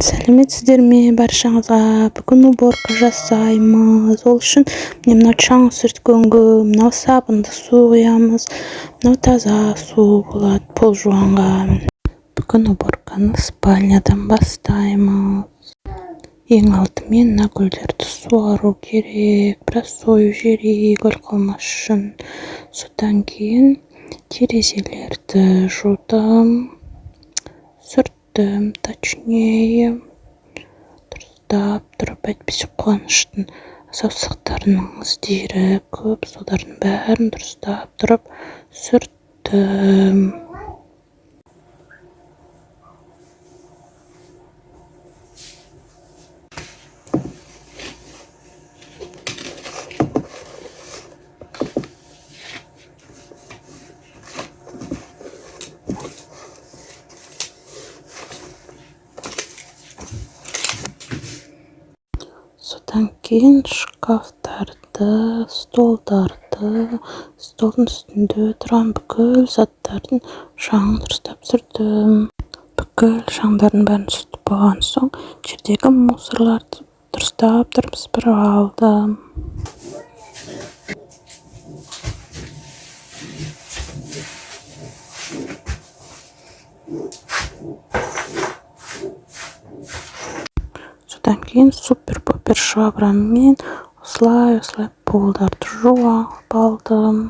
Сәлеметсіздер ме баршаңызға! Бүгін уборка жасаймыз. Ол үшін міне, мынау шаң сүрткенге мынау сабынды су құямыз, мынау таза су болады пол жуғанға. Бүгін уборканы спальнядан бастаймыз. Ең алдымен мына гүлдерді суару керек, біраз сойып жіберейік өліп қалмас үшін. Содан кейін терезелерді жудым, сүрттім точнее, дұрыстап тұрып, әйтпесе Қуаныштың саусақтарының іздері көп. Солардың бәрін дұрыстап тұрып сүрттім. Содан кейін шкафтарды, столдарды, столдың үстінде тұрған бүкіл заттардың шаңын дұрыстап сүрттім. Бүкіл шаңдардың бәрін сүртіп болған соң, жердегі мусорларды дұрыстап тұрып сыпырып алдым. Содан кейін супер пупер швабрамен осылай, осылай полдарды жуып алдым.